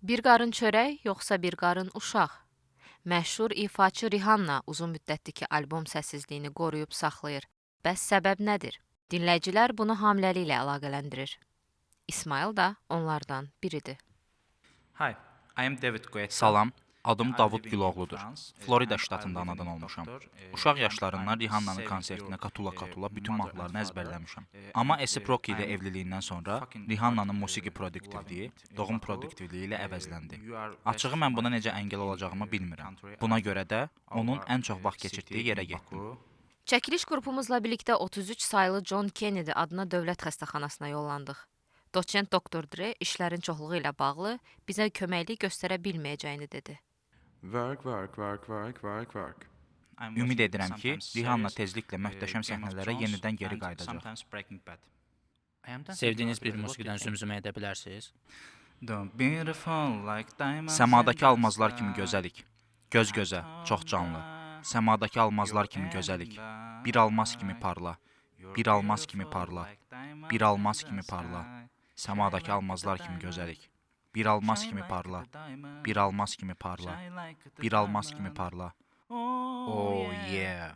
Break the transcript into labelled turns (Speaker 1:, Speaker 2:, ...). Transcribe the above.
Speaker 1: Bir qarın çörək yoxsa bir qarın uşaq? Məşhur ifaçı Rihanna uzun müddətdir ki, albom səssizliyini qoruyub saxlayır. Bəs səbəb nədir? Dinləyicilər bunu hamiləliklə əlaqələndirir. İsmail da onlardan biridir.
Speaker 2: Hi, I am David Guetta.
Speaker 3: Salam, adım Davud Güloğludur. Florida ştatında anadan olmuşam. Uşaq yaşlarından Rihannanın konsertinə qatula-qatula bütün mahnılarını əzbərləmişəm. Amma A$AP Rocky ilə evliliyindən sonra Rihannanın musiqi produktivliyi doğum produktivliyi ilə əvəzləndi. Açığı mən buna necə əngəl olacağımı bilmirəm. Buna görə də onun ən çox vaxt keçirtdiyi yerə getdim.
Speaker 1: Çəkiliş qrupumuzla birlikdə 33 saylı John Kennedy adına dövlət xəstəxanasına yollandıq. Doçent doktor Dre işlərin çoxluğu ilə bağlı bizə köməklik göstərə bilməyəcəyini dedi.
Speaker 4: Work, work, work, work, work, work.
Speaker 3: Ümid edirəm ki, Rihanna tezliklə möhtəşəm səhnələrə yenidən geri qayıdacaq.
Speaker 5: Sevdiyiniz bir musiqidən zümzümə edə bilərsiniz?
Speaker 3: Səmadakı almazlar kimi gözəlik. Göz-gözə, çox canlı. Səmadakı almazlar kimi gözəlik. Bir almaz kimi parla. Bir almaz kimi parla. Bir almaz kimi parla. Səmadakı almazlar kimi gözəlik. Bir almaz kimi parla. Bir almaz kimi parla. Bir almaz kimi parla. Oh yeah.